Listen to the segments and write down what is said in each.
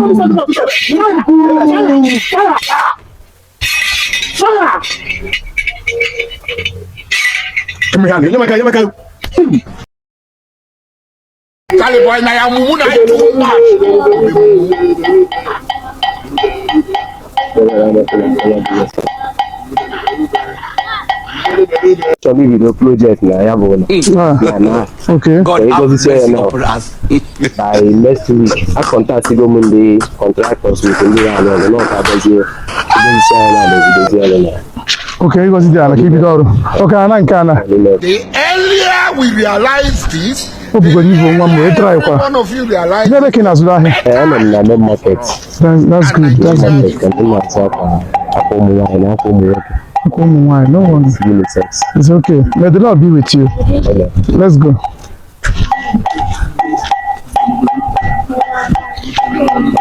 Fire! Fire! Fire! Charlie boy, na your mumu na too much. Chọrọ ibido project na ya bụ ụlọ. Ah, Na okay. God Ka have ịgọzisie ya mercy na upon us. by next week, a kọntaktịgo m ndị contractors with ndị na-alụ ọrụ na ọka dozie edozisie ya na ebidozie ọrụ na Okay, ịgọzi dị ala ka ibido ọrụ. Okay, ana nke ana. n'ime. The earlier we realize this, O bugoro ibu nwa m wee try kwa. one of you realize N'ebe ka ị na-azụrụ ahịa? Ee, anọ m na main market. That's good. That's Main good. market ka m na-atụ akwa, akwa ụmụ nwaanyị na akwa ụmụ nwoke. Akwa ụmụ nwaanyị, no one. Unisex. It's okay. May the Lord be with you. Amen. Let's go.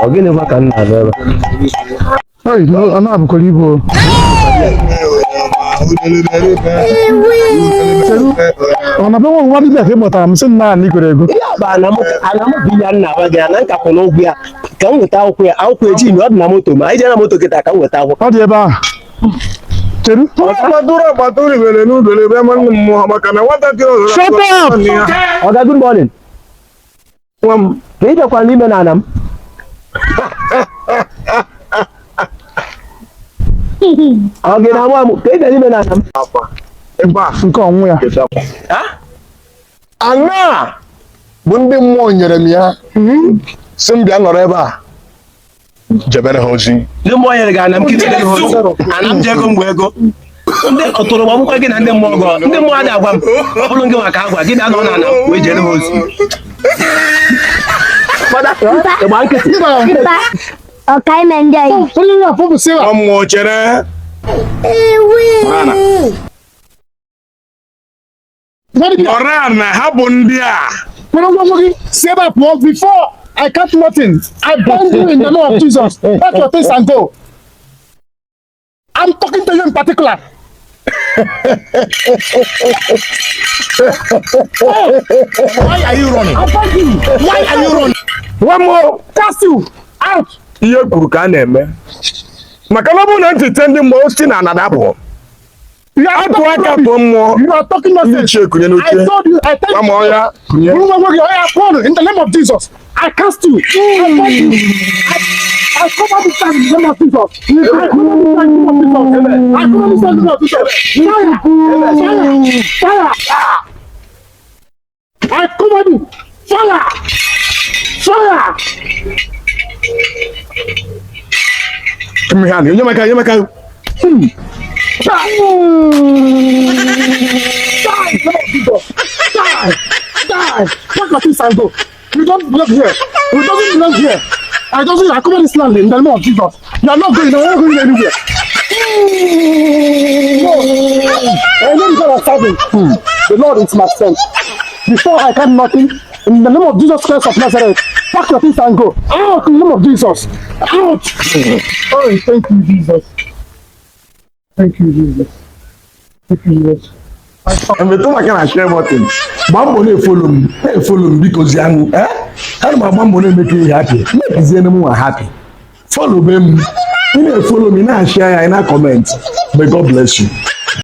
Ọ gịnịkwa ka m na-arụ ebe a? Hey, no, ọ na-abụkwara ibu o. Kedu? Ọ na-abịa nwa nwa dibịa ka ị kpọtara m sị m na anyị kwere ego. Ihe a bụ ana m ana m bụ ihe nna gwa gị ana nkapụ n'ụgwọ ya ka m nweta akwụkwọ ya, akwụkwọ eji ọ dị na moto ma anyị jee na moto kịta ka m nweta akwụkwọ. Ọ dị ebe ahụ. Kedu? Agbata ribere n'ubere ebe nwanne m mmụọ maka na nwatakịrị ọzọ Shut up! Ọga, good morning. Nwa m. Ka ị bịakwara n'ime na ana m. Ọ gị na nwa m ka ị bịara ime na ana m. Ebe a. Nke ọnwụ ya. Ana a bụ ndị mmụọ nyere m ya, si m bịa nọrọ ebe a jebere ha ozi. Ndị mmụọ nyere gị ana m kịta ego ha ozi. Ana m ji ego mgbe ego ndị ọtụrụ m ọbụkwa gị na ndị mmụọ gọ ndị mmụọ adị agwa m ọ bụrụ gị maka agwa gị bịa nọ na ana m wee jere ha ozi. Fada, ịgba nkịtị. Ọkaime ndị anyị. Nwa mmụọ chere. Nọrọ ana, hapụ ndị a. Kwere ngwa ngwa gị si ebe a pụọ before I catch nothing. I bind you in the name of Jesus. Pack your things and go. I'm talking to you in particular. Why are you running? I bind you. Why are you running? Nwa mmụọ. Cast you out. Ihe kwuru ka a na-eme maka na ọ bụrụ na ntị te ndị mmụọ si na ana dapụ. You are Atụ talking aka rubbish. tụọ mmụọ. You are talking Ndị nonsense. ichie kunye I n'oche. told you. I tell Nwa you. mmụọ ya kunye. Buru ngwa ngwa gị, oya pụọ in the name of Jesus. I cast you. I bind you. I cover this time in the name of Jesus. I cover this time in the name of Jesus. I cover this time in the name of Jesus. Fire! Fire! Fire! I cover you. Fire! Fire! Nye m aka, nye m aka. Die! Die! In the name of Jesus. Die! Die! Pack your things and go. You don't belong here. You doesn't belong here. I doesn't. I cover this land in the name of Jesus. You are not going. You are not going anywhere. No. I know God are serving. The Lord is my strength. Before I can nothing, in the name of Jesus Christ of Nazareth, pack your things and go. Out in the name of Jesus. Out. Oh, thank you, Jesus. Thank you, Jesus. Thank you, Jesus. Metụ maka na share button, gbaa mbọ na-efollow m, na-efollow m, biko zianụ. Ee, ana m agba mbọ na-eme ka ihe happy na-ekiziene m nwa happy. Follow be m, ị na-efollow m, ị na-ashare ya, ị na-comment. May God bless you.